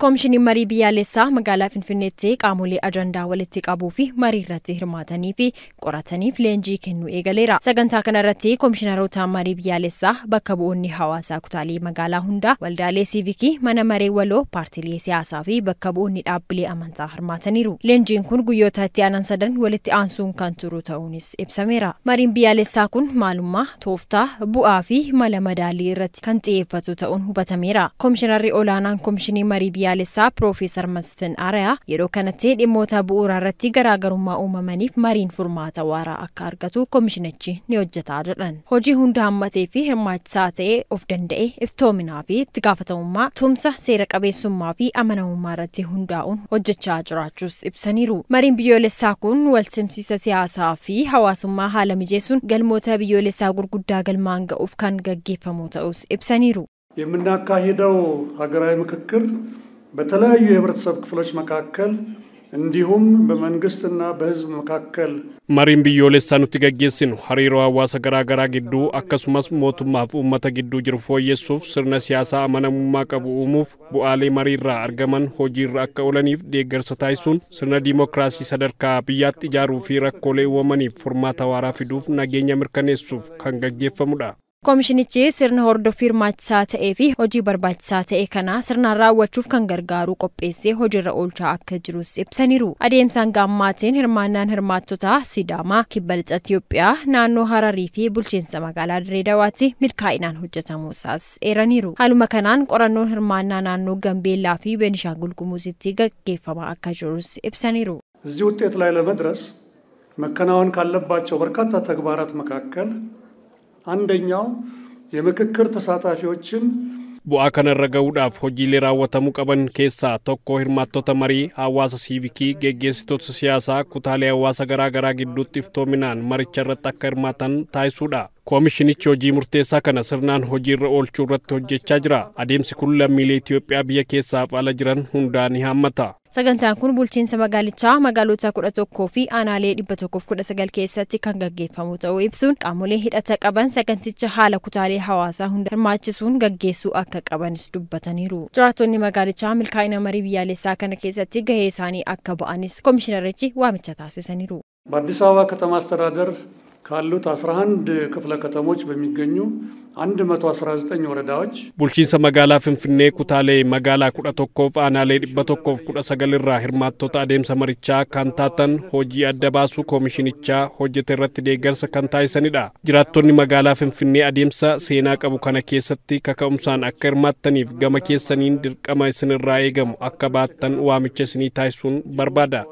Koomishiniin marii biyyaalessaa magaalaa Finfinneetti qaamolee ajandaa walitti qabuu fi marii irratti hirmaatanii fi qorataniif leenjii kennuu eegaleera. Sagantaa kanarratti koomishinaroota marii biyyaalessaa, bakka bu'oonni hawaasaa kutaalee magaalaa hundaa, waldaalee siivikii, mana maree waloo, paartiilee siyaasaa fi bakka bu'oonni dhaabbilee amantaa hirmaataniiru. Leenjiin kun guyyoota itti aanan sadan walitti aansuun kan turu ta'uunis ibsameera. Mariin biyyaalessaa kun maalummaa, tooftaa, bu'aa fi mala madaalii irratti kan xiyyeeffatu ta'uun hubatameera. Koomishinarri olaanaan Koomishinii Marii Biyyaalessaa Piroofeesar Masfin Arayaa yeroo kanatti dhimmoota bu'uuraa irratti garaagarummaa uumamaniif mariin furmaata waaraa akka argatu koomishinichi ni hojjeta jedhan. Hojii hunda hammatee fi hirmaachisaa ta'e, of danda'e, iftoominaa fi itti gaafatamummaa, tumsa, seera qabeessummaa fi amanamummaa irratti hundaa'uun hojjechaa jiraachuus ibsaniiru. Mariin biyyoolessaa kun walsimsiisa siyaasaa fi hawaasummaa haala mijeessuun galmoota biyyoolessaa gurguddaa galmaan ga'uuf kan gaggeeffamu ta'us ibsaniiru. የምናካሂደው ሀገራዊ ምክክር በተለያዩ የህብረተሰብ ክፍሎች መካከል እንዲሁም በመንግስትና በህዝብ መካከል Mariin biyyoolessaa nuti gaggeessinu hariiroo hawaasa garaa garaa gidduu, akkasumas mootummaaf uummata gidduu jiru fooyyessuuf, sirna siyaasaa amanamummaa qabu uumuuf, bu'aalee mariirraa argaman hojiirra akka oolaniif deeggarsa taasisuun, sirna diimokiraasii sadarkaa biyyaatti ijaaruu fi rakkoolee uumamaniif furmaata waaraa fiduuf, nageenya mirkaneessuuf kan gaggeeffamudha. Koomishinichi sirna hordoffii hirmaachisaa ta'ee fi hojii barbaachisaa ta'e kana sirnaan raawwachuuf kan gargaaru qopheessee hojiirra oolchaa akka jirus ibsaniiru. Adeemsa hanga ammaatiin hirmaannaan hirmaattotaa Sidaamaa, Kibba Lixa Itoophiyaa, naannoo Hararii fi bulchiinsa magaalaa Dirree Dawaatti milkaa'inaan hojjetamuu isaas eeraniiru. Haaluma kanaan qorannoon hirmaannaa naannoo Gambeellaa fi Beenishaangul Gumuzitti gaggeeffamaa akka jirus ibsaniiru. እዚህ ውጤት ላይ ለመድረስ መከናወን ካለባቸው በርካታ ተግባራት መካከል አንደኛው የምክክር ተሳታፊዎችን Bu'aa kanarra ga'uudhaaf hojiilee raawwatamuu qaban keessaa tokko hirmaattota marii, hawaasa siivikii, geggeessitoota siyaasaa kutaalee hawaasa garaa garaa gidduutti iftoominaan maricha irratti akka hirmaatan taasisuudha. Koomishinichi hojii murteessaa kana sirnaan hojiirra oolchuu irratti hojjechaa jira. Adeemsi kun lammiilee Itoophiyaa biyya keessaaf ala jiran hundaa ni hammata. Sagantaan kun bulchiinsa magaalichaa magaalota 11 fi aanaalee 119 keessatti kan gaggeeffamu ta'uu ibsuun, qaamolee hidhata qaban saganticha haala kutaalee hawaasaa hunda hirmaachisuun gaggeessuu akka qabanis dubbataniiru. Jiraattonni magaalichaa milkaa'ina marii biyyaalessaa kana keessatti gahee isaanii akka ba'anis koomishinarichi waamicha taasisaniiru. በአዲስ አበባ ከተማ አስተዳደር ካሉት 11 ክፍለ ከተሞች በሚገኙ 119 ወረዳዎች Bulchiinsa magaalaa Finfinnee kutaalee magaalaa 11f aanaalee 119 irraa hirmaattota adeemsa marichaa kan taatan hojii adda baasuu koomishinichaa hojjete irratti deeggarsa kan taasisanidha. Jiraattonni magaalaa Finfinnee adeemsa seenaa qabu kana keessatti kaka'umsaan akka hirmaattaniif gama keessaniin dirqama isinirraa eegamu akka baattan waamicha isinii taasisuun barbaada.